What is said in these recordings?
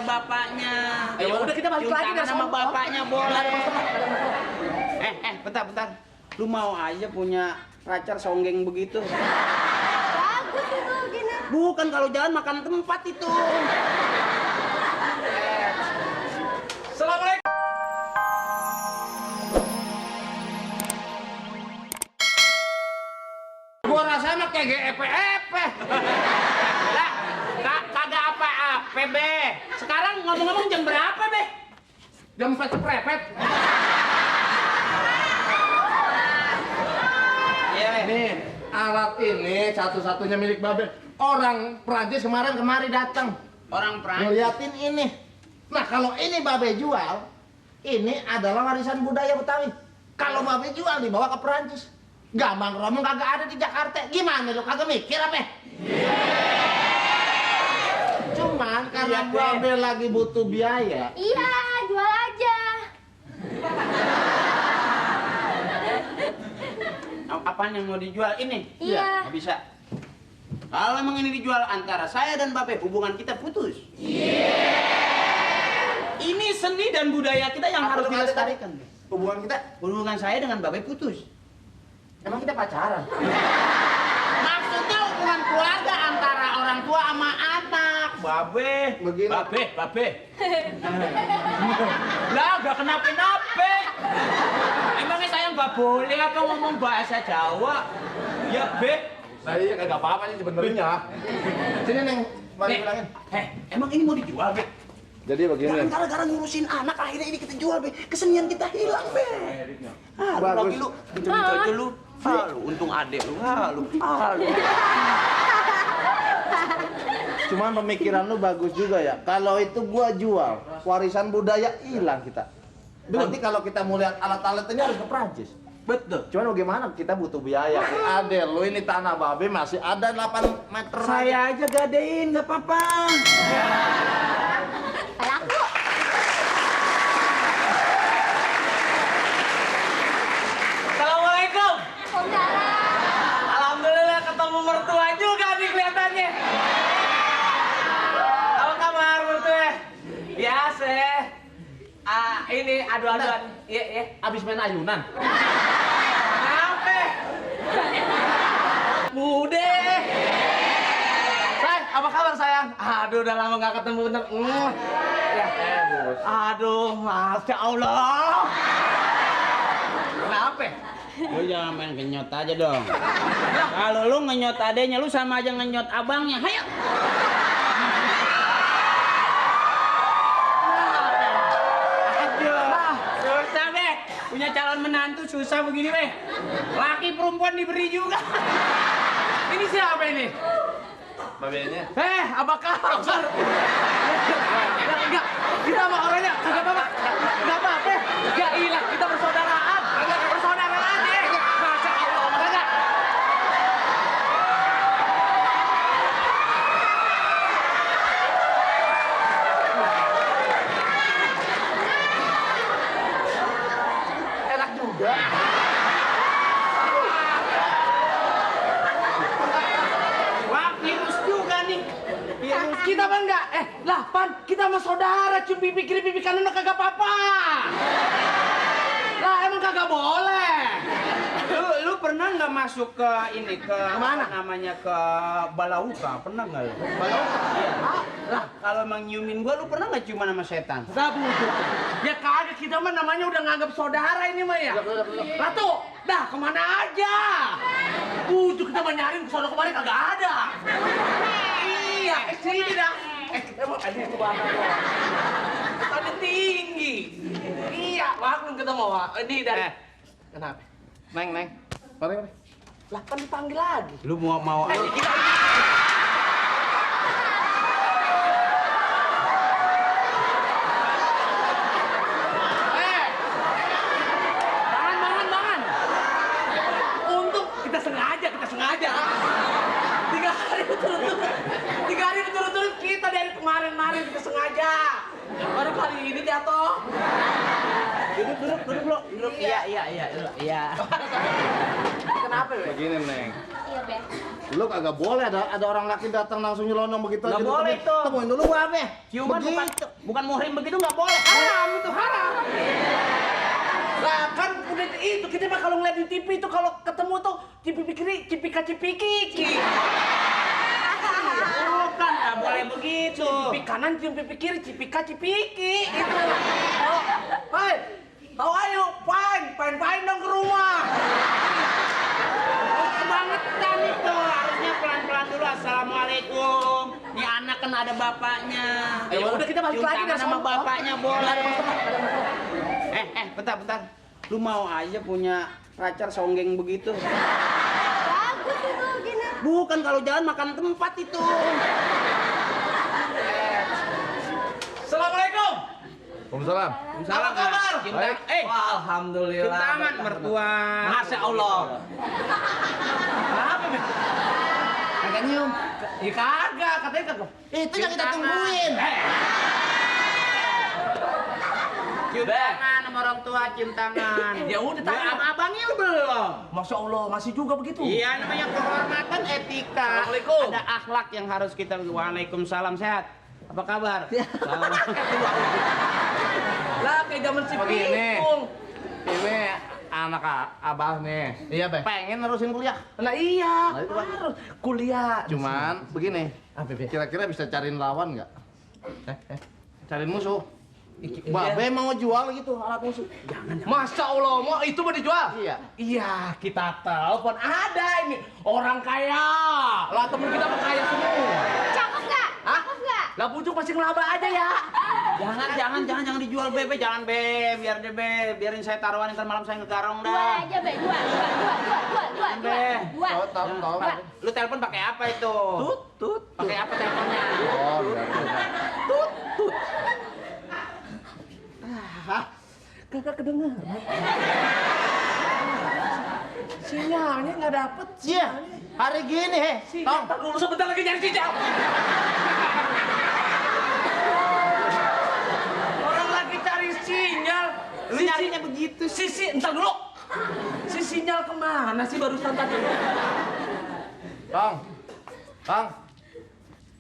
ada bapaknya. Ya udah kita balik lagi tangan sama bapaknya boleh. Bentar. Lu mau aja punya pacar songgeng begitu? Bagus itu gini. Bukan kalau jalan makan tempat itu. Assalamualaikum. Gua rasa mah kayak epe-epe. Lah, kagak apa-apa, Be. Sekarang ngomong-ngomong jam berapa, Be? Jam 4 seprepet. Iya, Be. Nih, alat ini satu-satunya milik Babe. Orang Prancis kemari datang. Orang Prancis. Ngeliatin ini. Nah, kalau ini Babe jual, ini adalah warisan budaya Betawi. Kalau Babe jual dibawa ke Prancis. Gampang ngomong kagak ada di Jakarta. Gimana lu kagak mikir apa? Cuman karena Iya, Babe lagi butuh biaya. Iya, jual aja. Apaan yang mau dijual ini? Iya. Nggak bisa. Kalau emang ini dijual antara saya dan Babe, hubungan kita putus. Ini seni dan budaya kita yang Apa harus lu kata dilestarikan. Hubungan kita, Hubungan saya dengan Babe putus. emang kita pacaran? Maksudnya hubungan keluarga antara orang tua sama anak. Babe. Begini. Babe. Lah, gak kenapa-napa. Emangnya saya nggak boleh apa ngomong bahasa Jawa? Ya, Be. Nah iya kagak apa-apa sih sebenarnya. Sini Neng, mari bilangin. Emang ini mau dijual, Be? Jadi begini. Gara-gara ngurusin anak, akhirnya ini kita jual, Be. Kesenian kita hilang, Be. Bagus. Lagi lu, gitu aja lu. Lu, untung adek lu. Lu. Cuman pemikiran lu bagus juga ya. Kalau itu gua jual, warisan budaya hilang kita. Berarti kalau kita mau lihat alat-alat ini harus ke Prancis. Betul. Cuman bagaimana kita butuh biaya. Ade, lu ini tanah Babe masih ada 8 meter. Saya aja gadein, nggak apa-apa. Laku. Assalamualaikum. Waalaikumsalam. Alhamdulillah ketemu mertua juga nih kelihatannya. Apa kabar mertua? Biasa. Ini adu-aduan. Iya. Abis main ayunan. Kenapa? Bude. Say, apa kabar sayang? Aduh, udah lama nggak ketemu bener. Ya. Aduh, masya Allah. Kenapa? Lu jangan main kenyot aja dong. Kalau lu ngenyot adenya, lu sama aja ngenyot abangnya. Hayo. Susah, Be. Punya calon menantu susah begini, Be. Laki perempuan diberi juga. Ini siapa ini? Babenya. Apa kabar? Enggak, kita sama orangnya kagak apa-apa. Enggak apa-apa. Enggak hilang, kita persaudaraan. Persaudaraan deh. Masya Allah, enggak. Enak juga. Wah, virus juga nih. Virus kita mah enggak. Lah, Pan, kita sama saudara, cium pipi kiri pipi kanan mah kagak apa-apa. Lah, emang kagak boleh. Lu pernah nggak masuk ke ini ke Kemana? apa namanya ke Balauka? Pernah nggak lu? Balauka? Iya. Lah, kalau emang nyiumin gua, lu pernah nggak ciuman sama setan? Gak butuh. Ya kagak, kita mah namanya udah nganggap saudara ini mah ya. Ratu, dah kemana aja? Tuh kita mah nyariin kesana kemarin kagak ada. Iya, sini dah. Emang ada itu banget. Tadi tinggi. Iya, wah belum ketemu wah. Ini dari. Kenapa? Neng. Mari. Lah kan dipanggil lagi. Lu mau Kita Bangan. Untung kita sengaja. 3 hari berturut-turut kita dari kemarin kita sengaja. Baru kali ini jatuh. duduk lu. Iya. Kenapa, Be? Begini, Neng. Iya, Be. Lu kagak boleh ada orang laki datang langsung nyelonong begitu Nggak aja. Lu boleh itu. Temuin dulu Babe. Ciuman Begitu. bukan muhrim begitu nggak boleh. Haram itu haram. Lah kan udah itu kita mah kalau ngeliat di TV itu kalau ketemu tuh cipika-cipiki. Bukan, nggak boleh begitu. Pipi kanan cium pipi kiri, cipika-cipiki itu. Oh, hai, how are you? Fine dong ke rumah. Kebangetan itu, harusnya pelan-pelan dulu. Assalamualaikum. Nih anak kan ada bapaknya. Ya udah kita balik Cium lagi tangan dah sama sono. bapaknya boleh. Bentar. Lu mau aja punya pacar songgeng begitu? Bagus itu gini. Bukan kalau jalan makan tempat itu. Assalamualaikum. Waalaikumsalam. Apa kabar? Cium tangan. Wah, alhamdulillah. Cium tangan mertua. Masya Allah. Apa nih? Kagak nyium. Ya kagak, katanya kagak. Itu yang kita tungguin. Cium tangan sama orang tua, cium tangan. Ya udah, tanya. Sama abangnya lu belum? Masya Allah, masih juga begitu. Iya, namanya kehormatan etika. Assalamualaikum. Ada akhlak yang harus kita. Waalaikumsalam, sehat. Apa kabar? Lah kayak zaman si Begini. Pikung. Ini anak abah nih. Iya, Be. Pengen nerusin kuliah. Lah iya, Nah, itu, Bang. harus kuliah. Cuman begini. Apa, Be? Kira-kira bisa cariin lawan nggak? Cariin musuh. Iya. Babe mau jual gitu alat musik. Masya Allah, mau itu mau dijual? Iya. Iya, kita telepon ada ini orang kaya. Lah temen kita mah kaya semua. Cakep nggak? Hah? Cakep nggak? Lah bujuk pasti ngelaba aja ya. Jangan dijual Bebe, jangan Be, biar deh Be, biarin saya taruhan ntar malam saya ngegarong Dua dah. aja, Be. Dua. Tahu. Lu telepon pakai apa itu? Tut. Pakai apa teleponnya? Oh, benar. Tut. Kagak kedengeran. Sinyalnya nggak dapet. Iya. Hari gini, Tong, dulu sebentar lagi nyari sinyal. Orang lagi cari sinyal. Lu nyarinya begitu sih. Entar dulu. Si sinyal kemana sih barusan tadi? Tong.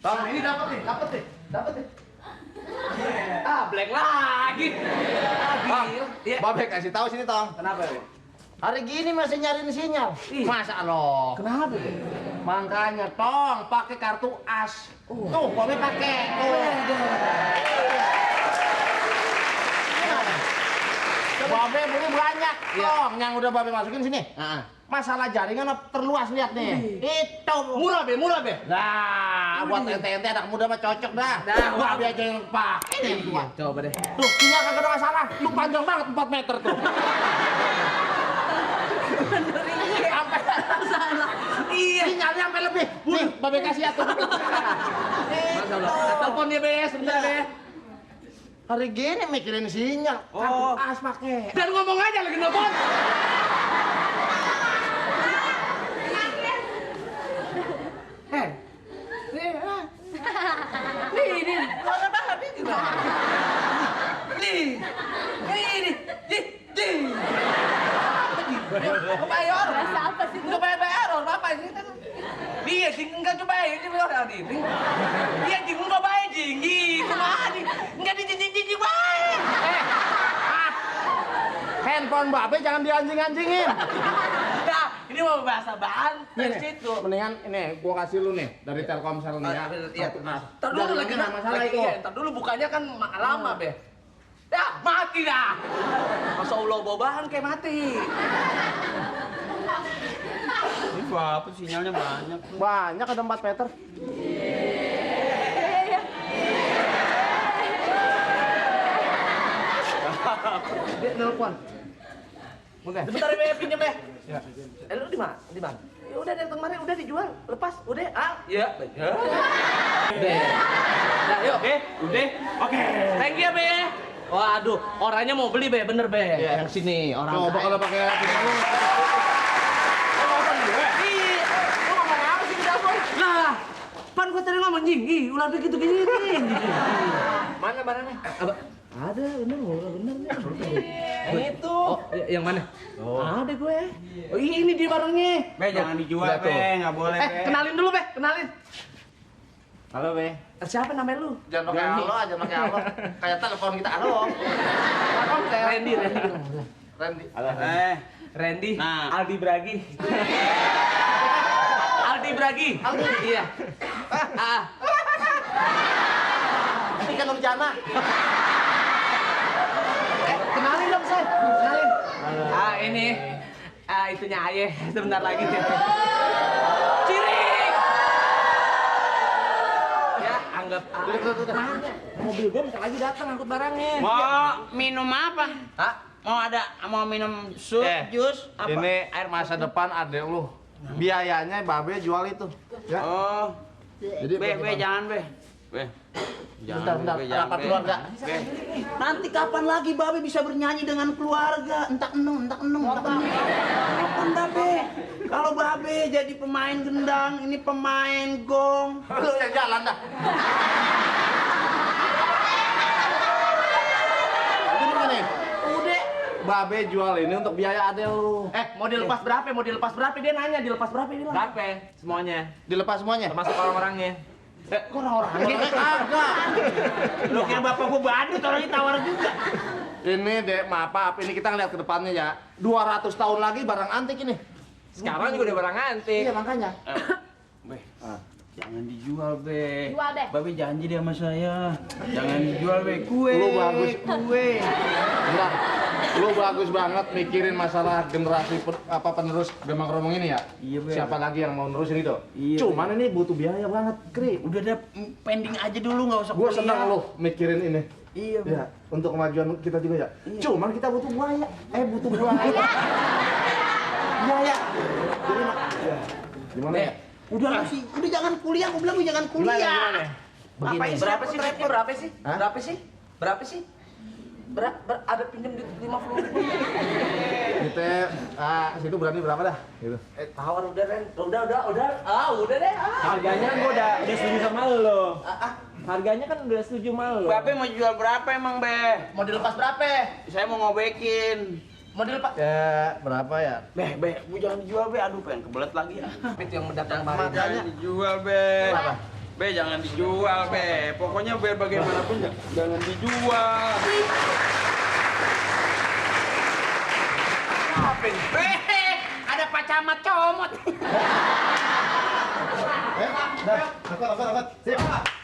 Nah, ini dapat nih. Blank lagi. Bang, Iya. Babe kasih tahu sini, Tong. Kenapa ya? Hari gini masih nyariin sinyal. Ih. Masa lo? Kenapa ya? Makanya, Tong, pakai kartu as. Tuh, Babe pakai. Babe beli banyak, Tong. Yang udah Babe masukin sini. Masalah jaringan terluas lihat nih. Itu. Murah be. Nah, buat ente-ente anak muda mah cocok dah. Nah, Babe aja yang pakai nih yang tua. Coba deh. Tuh, sinyal kagak ada masalah. Lu panjang banget 4 meter tuh. Sampai Salah. Iya. sinyalnya sampai lebih. Nih, Babe kasih atuh. Masya Allah. Telepon dia be, sebentar be. Hari gini mikirin sinyal. Kartu as pakai. Dan ngomong aja lagi nelfon. Nih. Mana babi juga. Nih. Kebayar. Bahasa apa sih itu? Kebayar orang apa ini kan? Dia jing enggak coba ini orang ini. Dia jing enggak baik jing. Kemana? Enggak dijing baik. Handphone Babe jangan dianjing-anjingin. Nah, ini mau bahasa bahan dari situ. Mendingan ini gua kasih lu nih dari Telkomsel nih ya. Iya, ntar dulu lagi nah, masalah itu. Ntar dulu bukanya kan lama be. Dah, mati dah. Masya Allah, bawa bahan kayak mati. Ini apa sinyalnya banyak. Banyak ada 4 meter. Dia nelpon. Oke. Sebentar be, pinjam be. Ya. Lu di mana? Ya udah dari kemarin udah dijual, lepas, udah. Iya. Udah. Nah, yuk. Udah. Oke. Thank you be. Waduh, orangnya mau beli be, bener be. Iya. Yang sini orang. Coba kalau pakai sinyal lu. Iya. Lu ngomong apa sih di dapur? Lah, pan gua tadi ngomong jing, ulah begitu gini. Mana barangnya? Ada, bener nih. Itu. Oh, yang mana? Ada gue. Oh, ini dia barangnya. Be, jangan dijual, Lihat tuh. Be. Nggak boleh, Be. Kenalin dulu, Be. Kenalin. Halo, Be. Siapa namanya lu? Jangan pakai halo aja, pakai halo. Kayak telepon kita halo. Telepon kayak Randy. Randy. Halo. Randy. Nah. Aldi Bragi. Aldi Bragi. Aldi. Iya. Ini kan Nurjana. Kenalin dong, Say. Kenalin. Ini. Itunya Aye. Sebentar lagi. Ciring. Ya, anggap mobil gue bentar lagi datang angkut barangnya. Mau minum apa? Hah? Mau minum sup, jus, apa? Ini air masa depan adek lu. Biayanya Babe jual itu. Ya. Oh. Jadi Be, jangan, Be. Be. Bentar, Be, jangan, rapat Be. keluarga. Be. Nanti kapan lagi Babe bisa bernyanyi dengan keluarga? Entak enung. Kapan dah, Be? Kalau Babe jadi pemain gendang, ini pemain gong. Lu yang jalan dah. Jadi gini, Udah. Babe jual ini untuk biaya adek lu. Mau dilepas berapa? Mau dilepas berapa? Dia nanya dilepas berapa dia bilang. Berapa? Semuanya. Dilepas semuanya. Termasuk orang-orangnya. Kok orang-orangnya kagak. Lu kira bapak gua badut, orangnya tawar juga. Ini dek, maaf, ini kita ngeliat ke depannya ya. 200 tahun lagi barang antik ini. Sekarang juga udah barang antik. Iya makanya. Be, jangan dijual, Be. Jual deh. Babe janji deh sama saya. Jangan dijual, Be. Kue. Lu bagus. Kue. Benar. Lu bagus banget mikirin masalah generasi penerus Gemang Romong ini ya. Iya, Be. Siapa lagi yang mau nerusin itu? Iya, Cuman ini butuh biaya banget, Kri. Udah deh, pending aja dulu, nggak usah Gue kuliah. senang lu mikirin ini. Iya, Be. Ya, untuk kemajuan kita juga ya. Iya. Cuman kita butuh buaya. Butuh buaya. Biaya. Jadi gimana ya? Udah lah sih, udah jangan kuliah, gua bilang lu jangan kuliah. Begini, berapa sih duitnya? Berapa sih? Hah? Berapa sih? Berapa sih? Ada pinjam duit 50.000. Kita situ berani berapa dah? Gitu. Tawar udah, Ren. Udah. Udah deh. Harganya gua udah setuju sama lo. Harganya kan udah setuju sama lo. Babe mau jual berapa emang, Be? Mau dilepas berapa? Saya mau ngobekin. Mau dilepas? Ya, berapa ya? Be, gua jangan dijual, Be. Aduh, pengen kebelet lagi ya. Itu yang mendatang kemarin. Makanya. Jangan dijual, Be. Kenapa? Be, jangan dijual, Be. Pokoknya biar bagaimanapun jangan dijual. Apa ini? Be, ada Pak Camat comot. Angkat. Sip.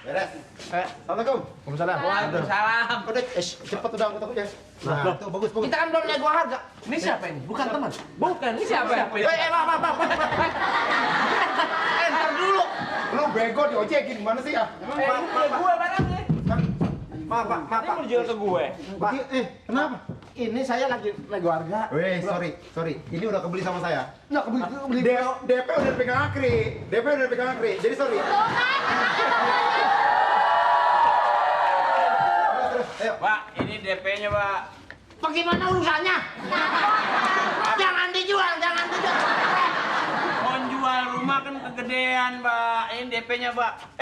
Beres. Assalamualaikum. Waalaikumsalam. Waalaikumsalam. Udah, cepet udah angkat aku ya. Nah, itu bagus. Kita kan belum nego harga. Ini siapa ini? Bukan teman. Bukan, ini siapa? Maaf. Ntar dulu. Lu bego diojekin gimana sih ya? Gue barangnya. Maaf, Ini mau jual ke gue. Pak, kenapa? Ini saya lagi harga. Weh, sorry. Ini udah kebeli sama saya. Nggak kebeli. DP udah pegang Akri. Jadi sorry. Terus, ayo. Pak, ini DP-nya, Pak. Bagaimana urusannya? Jangan dijual. Mau jual rumah kan kegedean, Pak. Ini DP-nya, Pak.